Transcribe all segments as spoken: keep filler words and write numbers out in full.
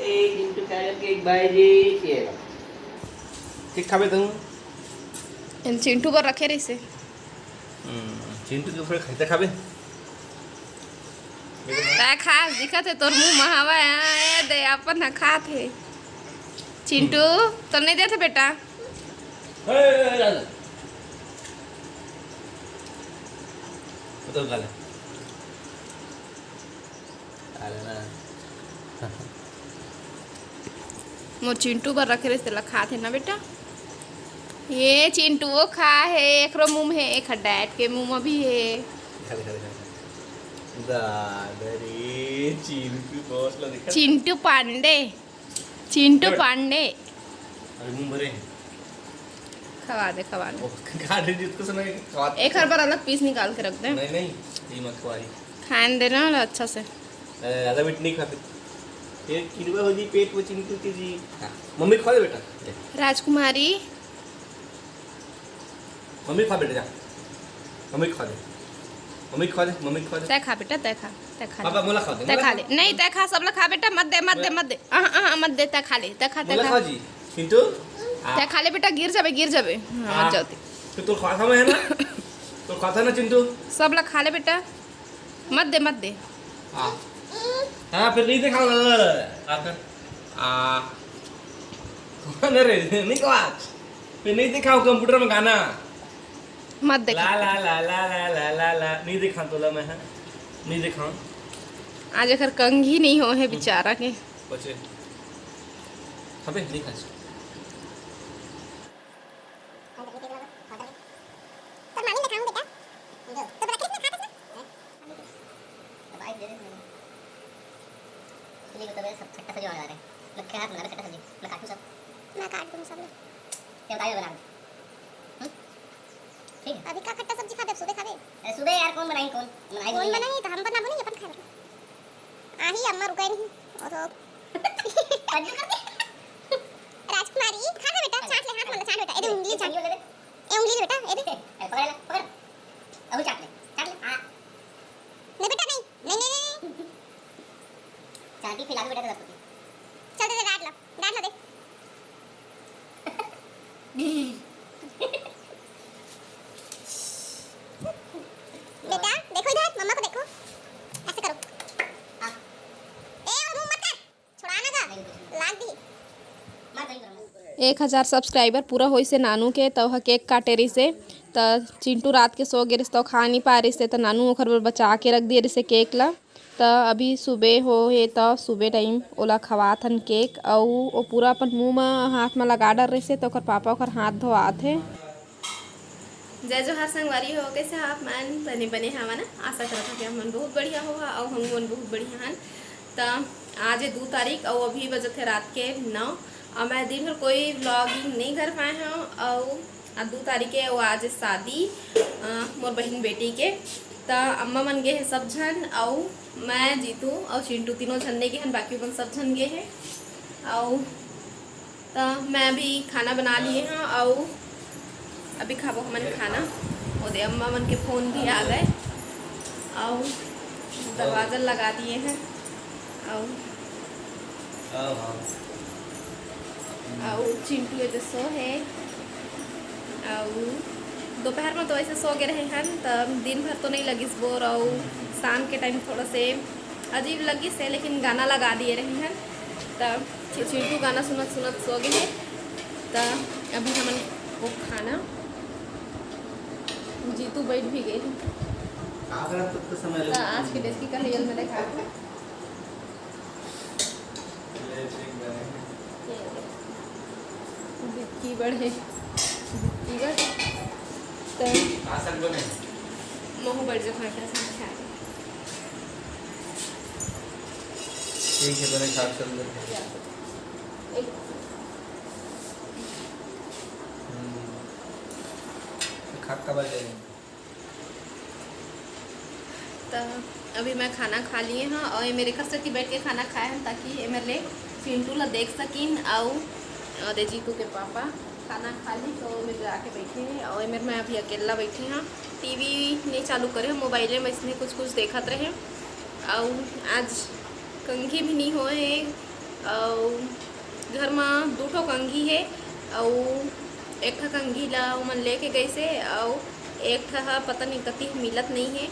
चिंटू खाएगा केक, बाय जी। ये लो। केक खाबे तू? एन चिंटू बर रखे रहिसे। हम्म, चिंटू के ऊपर खाते खाबे। तै खा, दिखत हे तोर मुंह म हवा है। ए दे, अपन ह खात हे। चिंटू, तोर नहीं देत हे बेटा? ए, ए, ए, ए। तो खा ले। खा ले ना। मोर चिंटू बर रखे रहिस, तेला खात हे ना बेटा। ये चिंटू वो खा हे, एकरो मुंह में हे, एक डैड के मुंह में भी हे। खा ले, खा ले, खा ले। दादा रे, चिंटू बॉस ला दिखा। चिंटू पांडे, चिंटू गुड। पांडे। अभी मुंह भरे हैं। खवा दे, खवा दे। वो खा दे जिसको समय खवा दे। एक हर बार अलग पीस निकाल के रख दे। नहीं, नहीं, ये मत खवाई। खान देना वाला अच्छा से। अरे, ज्यादा मीठ नहीं खाते। ये किरवा हो जी, पेट वो चिंटू के जी। हाँ, मम्मी खवा दे बेटा। ले। राजकुमारी। मम्मी खवा बेटा, जा। मम्मी खवा दे। मम्मी खवा दे, मम्मी खवा दे। तै खा बेटा, तै खा, तै खा पापा, ले। मोला खवा दे, तै मोला खा खवा ले। दे। नहीं, तै खा, सबला खा बेटा, मत दे, मत दे, हाँ। मत दे। हाँ, हाँ, मत दे, तै खा ले, तै खा, तै मोला खा। खवा जी, चिंटू। हाँ। तै खा ले बेटा, गिर जाबे, गिर जाबे। हाँ, हाँ। मत जाओ ते। तो तोर खवा था मैं है ना? तोर खवा था ना चिंटू? सबला खा ले बेटा, मत दे, मत दे। हाँ। हाँ, फिर नहीं दिखाओ। हाँ, कर। आ। कौन है रे? नहीं को आज। फिर नहीं दिखाओ कंप्यूटर में गाना। मत देखा। ला, ला, ला, ला, ला, ला, ला, ला। नहीं दिखा तोला मैं, हाँ। नहीं दिखा। आज एकर कंघी नहीं हो है हम्म। बेचारा के। बचे। अबे, नहीं खा। तो मामी ने खाऊं बेटा। तो बड़ा किसने खाता था? अब आई दे दे मैंने। इसलिए तो सब खट्टा सब्जी मंगा रहे हैं। मैं क्या हाथ मंगा रहे खट्टा सब्जी? मैं काटू सब। मैं काट दूँ सब। क्या बताइए बना दे। हम्म? ठीक है। अभी का खट्टा सब्जी खाबे, सुबह खाबे? अरे सुबह यार, कौन बनाई, कौन बनाई? कौन बनाई? तो हम बनाबो नहीं, अपन खाबो। आही अम्मा रुकाई नहीं। ओहो। कद्दू कर दे। राजकुमारी, खा ले बेटा, चाट ले, हाथ वाला चाट बेटा। ए दे उंगली चाट। ये ले दे। ए उंगली ले बेटा, ए दे। ए, पकड़ ले, पकड़। अभी चाट ले, चाट ले। हाँ। नहीं बेटा, नहीं। नहीं, नहीं, नहीं, नहीं। चाटी खिला दो बेटा, तो सबको। चल दे, दे, डांट लो, डांट लो दे। बेटा, देखो इधर, मम्मा को देखो, ऐसे करो। हाँ। ए, और मुंह मत कर, छुड़ा ना का, लाग दी। एक हजार सब्सक्राइबर पूरा होइसे नानू के, त ओह केक काटे रिसे। त चिंटू रात के सो गे रिसे, त खा नहीं पा रिसे, त नानू ओखर बर बचा के रख दिए रिसे केक ला। त अभी सुबह हो हे, त सुबह टाइम ओला खवात हन केक, अउ ओ पूरा अपन मुंह म हाथ म लगा डर रिसे, त ओकर पापा ओकर हाथ धोवात हे। जय जोहार संगवारी हो, कैसे हो आप मन? बने बने हवा ना? आशा करत हव कि आप मन बहुत बढ़िया हो, अउ हम मन बहुत बढ़िया हन। त आज हे दू तारीख, अउ अभी बजत हे रात के नौ, अउ मैं दिन भर कोई व्लॉगिंग नहीं कर पाए हव, अउ आज दू तारीख हे, अउ आज हे शादी, अ, मोर बहिन बेटी के। त अम्मा मन गे हे सब झन, अउ मैं, जीतू अउ चिंटू तीनों झन नहीं गे हन, बाकी मन सब झन गे हे। अउ त मैं अभी खाना बना लिए हव, अउ अभी खाबो हमन खाना। ओदे अम्मा मन के फोन भी आ गए, अउ दरवाजा लगा दिए हैं, अउ, अउ चिंटू एदे सो हे, अउ दोपहर में तो वैसे सो गए रहे हन, त दिन भर तो नहीं लगिस बोर, अउ शाम के टाइम थोड़ा से अजीब लगिस हे, लेकिन गाना लगा दिए रहे हन, त चि-, चिंटू गाना सुनत सुनत सो गए हे। त अभी हमन वो खाना, जीतू बैठ भी गए हे। का करत तब तो समय त लगे। आज के डेस्की का हेल में देखा। ले, ठीक बने। ये। दिक्की बड़े, दिक्की बड़। त का साग बने? महू बड़ जो खाटा साग खाए। ठीक है, बने खा चल दे। एक हम्म। खा का बजे? त अभी मैं खाना खा लिए हव, अउ ए मेरे घर से बैठ के खाना खाए हन, ताकि ए मेरे ले चिंटू ला देख सकिन, अउ, अउ दे जीतू के पापा खाना खा ली, तो मैं जाके बैठे हैं, अउ ए मेरे मैं अभी अकेला बैठे हव, टीवी नहीं चालू करे हव, मोबाइले में इसने कुछ कुछ देखत रहे, अउ आज कंघी भी नहीं होए हे, अउ घर म दू ठो कंघी हे, अउ एक ठा कंघी ला ओमन लेके गइसे, अउ एक ठा ह पता नहीं कति मिलत नहीं हे।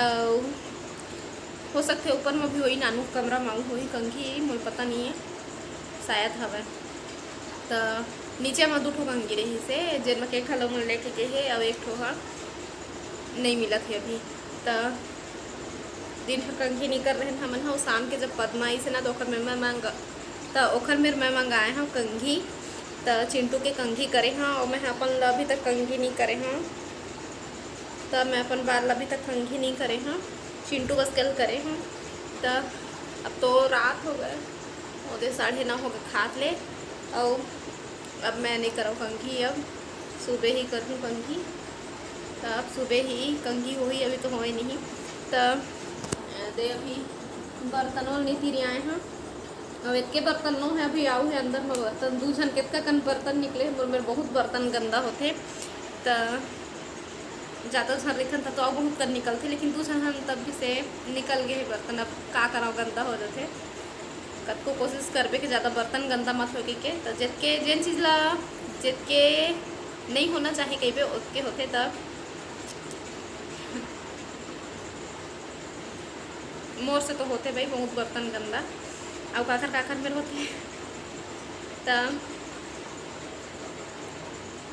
अउ हो सकथे ऊपर म भी होही, नानू कमरा म होही कंघी, मोला पता नहीं हे, शायद हवय। त नीचे म दू ठो कंघी रहिसे, जेन म के एक ठा ल ओमन लेके गे हे, अउ एक ठो ह नहीं मिलत हे अभी। त दिन भर कंघी नहीं कर रहेन हमन ह। शाम के जब पद्मा आइस ना, त ओखर मेर मैं मंग त ओखर मेर मैं मंगाए हव कंघी। त चिंटू के कंघी करे हव, अउ मैं ह अपन ल अभी तक कंघी नहीं करे हव। त मैं अपन बाल ल अभी तक कंघी नहीं करे हव, चिंटू बस कल करे हव। त अब तो रात हो गए, ओदे साढ़े नौ हो गए खात ले। अउ अब मैं नहीं करव कंघी, अब सुबह ही करहूँ कंघी। त अब सुबह ही कंघी होही, अभी तो होए नहीं। त दे अभी बर्तनों नहीं तिरियाए हव। अब एके बर्तन नो हे, अभी आऊ हे अंदर में बर्तन, दू झन केतका कन बर्तन निकले, मोर मेर बहुत बर्तन गंदा होथे। त जादा झन रहिथन त, त अउ बहुत कन निकलथे, लेकिन दू झन हन तब भी से निकल गे हे बर्तन। अब का करव, गंदा हो जाथे। कतको कोशिश करबे कि जादा बर्तन गंदा मत होए कहिके। त जेतके, जेन चीज ला जेतके नहीं होना चाहिए कहिबे, ओतके होथे। त मोर से तो होथे भाई बहुत बर्तन गंदा, अउ काखर काखर मेर होथे। त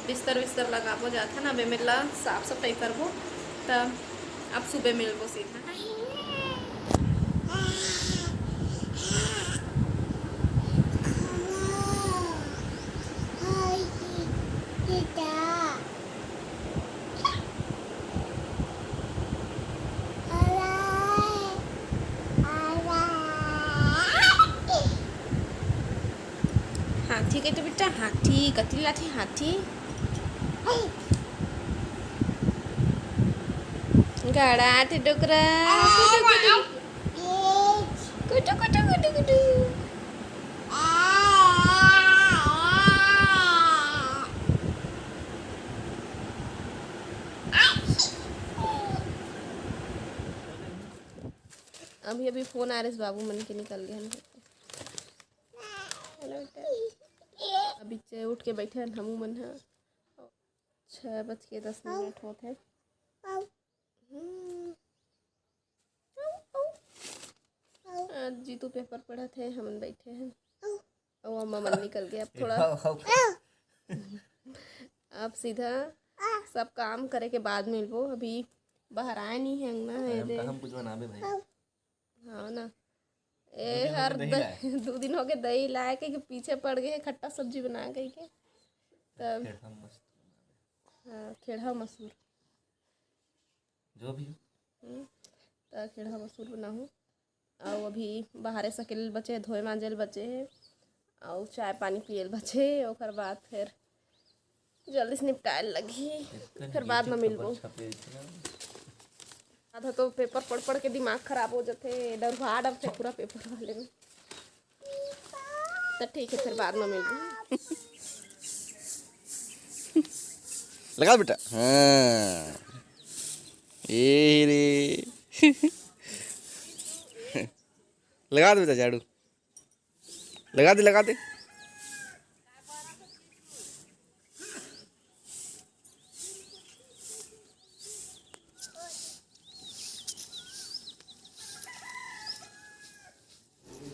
बिस्तर विस्तर लगाबो जाथन, अब एमेर ला साफ सफाई करबो। त अब सुबह मिलबो सीधा। हाथी के तो बेटा, हाथी कति लाथे, हाथी। गड़ा थे डोकरा। कुटु, कुटु, कुटु। अभी अभी फोन आ रहे बाबू मन के, निकल गए हम। हेलो बेटा। अभी चे उठ के बैठे हन हमू मन ह। छः बज के दस मिनट होत हे। हम्म। आज जीतू पेपर पढ़त हे, हमन बैठे हन। अउ अम्मा मन निकल गए। अब थोड़ा हाउ, हाउ। अब सीधा सब काम करे के बाद मिलबो। अभी बाहर आए नहीं है अंगना है अरे, हम दे। कहाँ कुछ बनाबे भाई? हाँ ना। ए, दू दिन हो हर गए दही द-, लाए। दू दिन हो गए दही लाए के, के पीछे पड़ गए खट्टा सब्जी बना के, के। तब खेड़हा मसूर। हाँ, खेड़हा मसूर। जो भी हो। हम्म, त खेड़हा मसूर बनाहूँ। अउ अभी बाहरे सकेल बचे हे, धोए मांजे ल बचे हे, अउ चाय पानी पिए ल बचे हे। ओकर बाद फिर जल्दी से निपटाए ल लगही, फिर बाद में मिलबो। आधा तो पेपर पढ़ पढ़ के दिमाग खराब हो जाथे, डरुआ डरथे पूरा पेपर वाले में। तो ठीक है, फिर बाद में मिलबो। लगा बेटा, हाँ, ये रे। लगा दे बेटा झाड़ू, लगा दे, लगा दे।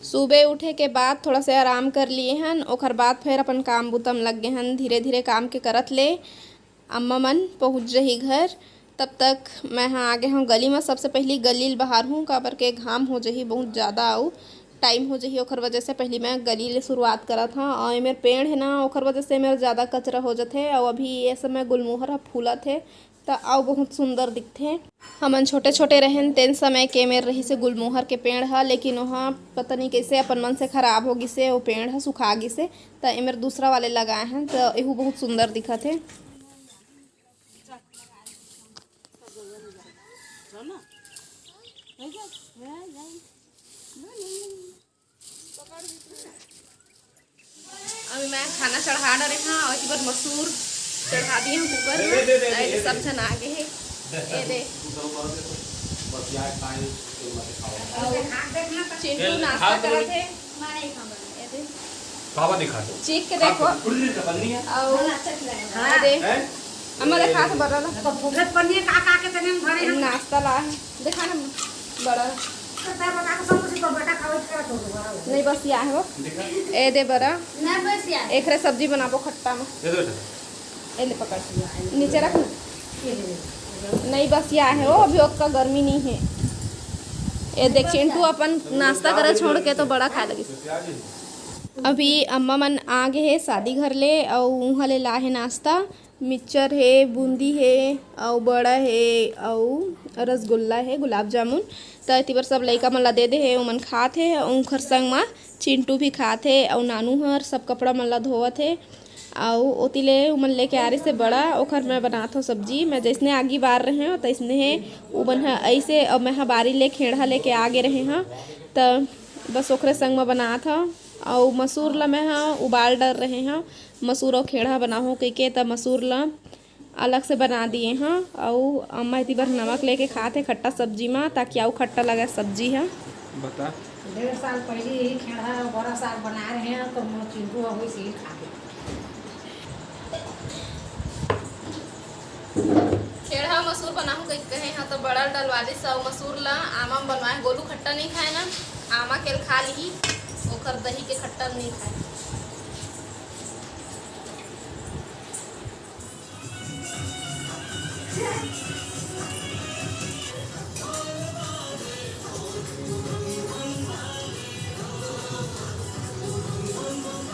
सुबह उठे के बाद थोड़ा से आराम कर लिए हन, ओकर बाद फिर अपन काम बुता म लग गे हन। धीरे धीरे काम के करत ले अम्मा मन पहुँच जही घर। तब तक मैं ह आ गे हूँ गली में। सबसे पहली गली ल बहार हूँ, काबर के घाम हो जही बहुत ज़्यादा, अउ टाइम हो जही, ओखर वजह से पहली मैं गली ले शुरुआत करत हूँ। और एमेर पेड़ है ना, ओखर वजह से एमेर ज़्यादा कचरा हो जाथे। और अभी ये समय गुलमोहर ह फूलत है, त अउ बहुत सुंदर दिखथे। हमन छोटे-छोटे रहेन, तेन समय के मेर रहिसे गुलमोहर के पेड़ ह, लेकिन ओहा पता नहीं कइसे अपन मन से खराब हो गिसे, ओ पेड़ ह सुखा गिसे, त एमेर दूसरा वाले लगाए हन, त एहू बहुत सुंदर दिखत हे। अभी मैं खाना चढ़ा डरे हाँ, और एक बार मसूर चढ़ा दिए हूँ कुकर में। अरे, सब झन आ गए हैं। ये दे। चिंटू नाश्ता करत हे। कावा दिखा दो। चीख के देखो। अउ हाँ। ये दे। हैं? अम्मा दिखा तो बड़ा ला। तो फूफे पन्नी का, का के तने में भरे हम। नाश्ता ला है। दिखा ना बड़ा ला। तो तय बता के सब कुछ तो बेटा खावे के करत हो, बड़ा ला। नहीं, बस या है वो। दिखा। ए दे बड़ा। ना, बस या। एकरे सब्जी बनाबो खट्टा में। दे दो बेटा। ए ले पकड़। नीचे रख ना। नहीं, बस या है वो, अभी ओका गर्मी नहीं है। ए देख, चिंटू अपन नाश्ता करे छोड़ के तो बड़ा खाए लगे। अभी अम्मा मन आ गे हे शादी घर ले, अउ उहाँ ले लाहे नाश्ता, मिक्सचर हे, बूंदी हे, अउ बड़ा हे, अउ रसगुल्ला हे, गुलाब जामुन। त एती बर सब लइका मन ला दे दे हे, ओमन खात हे, अउ उंखर संग मा चिंटू भी खात हे, अउ नानू हर सब कपड़ा मन ला धोवत हे। अउ ओती ले उमन लेके आ रहिस हे बड़ा, ओखर मैं बनात हव सब्जी। मैं जइसने आगी बार रहे हव, तइसने हे उमन ह अइसे, अउ मैं ह बारी ले खेड़हा लेके आ गे रहे हव, त बस ओखरे संग म बनात हव। अउ मसूर ल मैं ह उबाल डर रहे हव, मसूर अउ खेड़हा बनाहूँ कहिके, त मसूर ल अलग से बना दिए हव। अउ अम्मा एती बर नमक लेके खात हे खट्टा सब्जी म, ताकि अउ खट्टा लगे सब्जी ह। बता। डेढ़ साल पहले यही खेड़ा बड़ा साग बना रहे हैं, तो मोर चिंटू अब वैसे ही खा गए। खेड़ा मसूर बनाहूँ कहि कहे हैं, तो बड़ा डलवा दिस अउ मसूर ला आमा म बनवाए। गोलू खट्टा नहीं खाए ना, आमा के खा ली, ओखर दही के खट्टा नहीं खाए।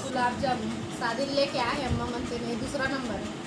गुलाब जामुन शादी लेके आए हैं अम्मा मन के, नहीं दूसरा नंबर।